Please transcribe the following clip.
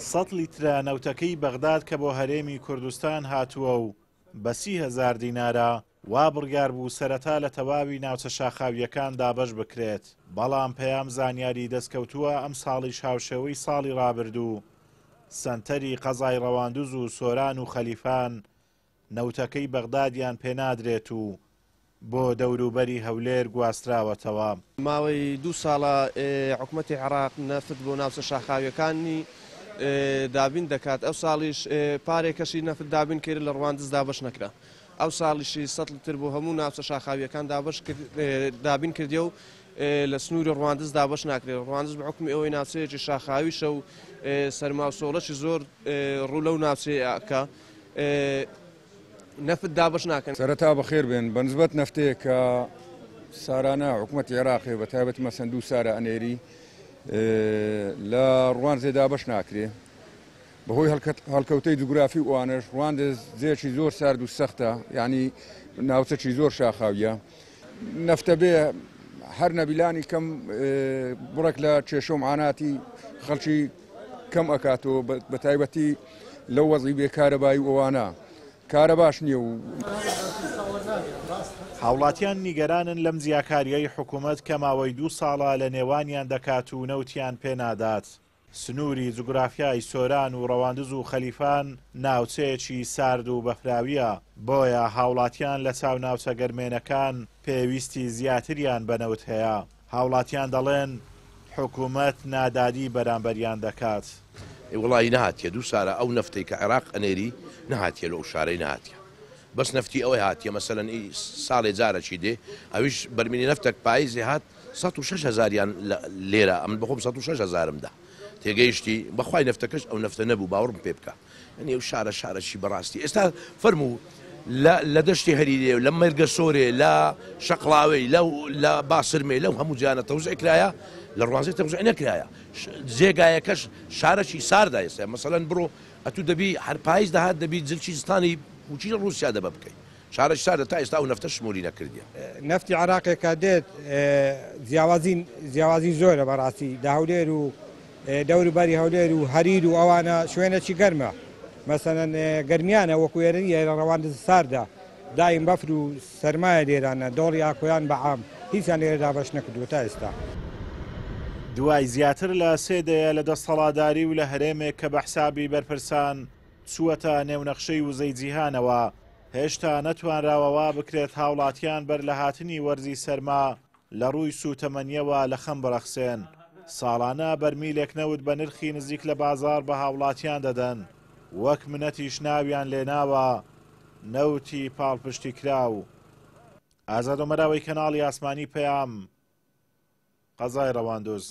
سەت لیترە نەوتەکەی بەغداد کە بۆ هەرێمی کوردستان هاتووە و بە 30 هەزار دینارە، وا بڕیار بوو سەرەتا لە تەواوی ناوچە شاخاوییەکان دابەش بکرێت، بەڵام پەیام زانیاری دەستکەوتووە ئەمساڵیش هاوشێوەی ساڵی رابردوو سەنتەری قەزای رەواندز و سۆران و خەلیفان نەوتەکەی بەغدادیان پێنادرێت و بۆ دەوروبەری هەولێر گواستراوەتەوە. ماوەی دوو ساڵە حکومەتی عێراق نەفت بۆ ناوچە شاخاوییەکانی دابین دەکات، ئەو ساڵیش پارێکەشی نەفت دابین کرد لە ڕواندز دابەش نەکرا، ئەو ساڵیشی 100 لیتر بۆ هەموو ناوچە شاخاوییەکان دابەش دابین کردیە و لە سنووری ڕواندز دابەش ناکرێت. ڕواندز بە حوکمی ئەوەی ناوچەیەکی شاخاویشە و سەرما و سۆڵەکی زۆر ڕوو لەو ناوچەیە ئەکا نەفت دابەش ناکەن. سەرەتا بەخێر بێن. بە نسبەت نەفتەیە کە سارانە حکومەتی عێراقێ بە تایبەتی مەسەن دوو سارە ئەنێری لە ڕواندزێ دابەش ناکرێ بەهۆی هەڵکەوتەی جوگرافی و ئەوانەش ڕواندز جێکی زۆر سارد و سەختە یعنی ناوچەکی زۆر شاخاویە نەفتە بێ هەر نەبیلانی کەم بڕێک لە کێشە و معاناتی خەڵکی کەم ئەکاتەوە بە تایبەتی لەو وەزعی بێ کارەبایی و ئەوانە کارەباش نییە و. هاوڵاتیان نیگەرانن لەم جیاکارییەی حکومەت کە ماوەی دوو ساڵە لە نێوانیان دەکات و نەوتیان پێنادات. سنووری جوگرافیای سۆران و ڕەواندز و خەلیفان ناوچەیەکی سارد و بەفراوییە، بۆیە هاوڵاتیان لە چاو ناوچە گەرمێنەکان پێویستی زیاتریان بە نەوت هەیە. هاوڵاتیان دەڵێن، حکومەت نادادی بەرامبەریان دەکات. ئەی وەڵایی نەهاتیە دوو سارە ئەو نەفتەی کە عێراق ئەنێری نەهاتیە لۆ ئەو شارەی نەهاتیە بەس نەفتی ئەوەی هاتیە مەسەلەن ئی ساڵێ جارەکی دێ ئەویش بەرمیلی نەفتەک پایزێ هات 106 هەزاریان لێرە ئەمن بەخۆم 106 هەزارم دا تێگەیشتی بەخوای نەفتەکەش ئەو نەفتە نەبوو باوەڕم پێ بکە یعنی ئەو شارە شارەکی بەڕاستی ئێستا فەرموو لە لە دەشتی هەریرێ و لە مەرگەسۆرێ لە شەقڵاوەی لە لە باسرمێ لەو هەموو جیانە تەوزع کرایە لە ڕوانزێ تەوزع نەکرایە جێگایەکەش شارەکی ساردا ئێستا مەسەلەن بڕۆ ئەتوو دەبی هەر پایز دەهات دەبی جلکی زستانی وچی لە ڕووسیا دەبە بکەی شارەکی ساردە تا ئێستا ئەو نەفتە شمولی نەکردیە. نەفتی عێراقێ کە دێت جیاوازی جیاوازی زۆرە بەڕاستی لە هەولێر و دەور بەری هەولێر و هەریر و ئەوانە شوێنێکی گەرمە مەسەلەن گەرمیانە وەکو ئێرە نییە ئێرە ڕەواندز ساردە دایم بەفر و سەرمایە لێرانە دۆڵی ئاکۆیان بە عام هیچیان لێرە دابەش نەکردووە تا ئێستا. دوای زیاتر لە سێ دەیە لە دەستەڵاتداری و لە هەرێمێک کە بە حسابی بەرپرسان چووەتە نێو نەخشەی وزەی جیهانەوە، هێشتا نەتوانراوە وا بکرێت هاوڵاتیان بەر لە هاتنی وەرزی سەرما لە ڕووی سووتەمەنییەوە لە خەم بڕەخسێن. ساڵانە بەرمیلێک نەوت بە نرخی نزیک لە بازاڕ بە هاوڵاتیان دەدەن، وەک منەتیش ناویان لێناوە نەوتی پاڵپشتیکراو. ئازاد ئۆمەراوەی کەناڵی ئاسمانی پەیام، قەزای ڕەواندوز.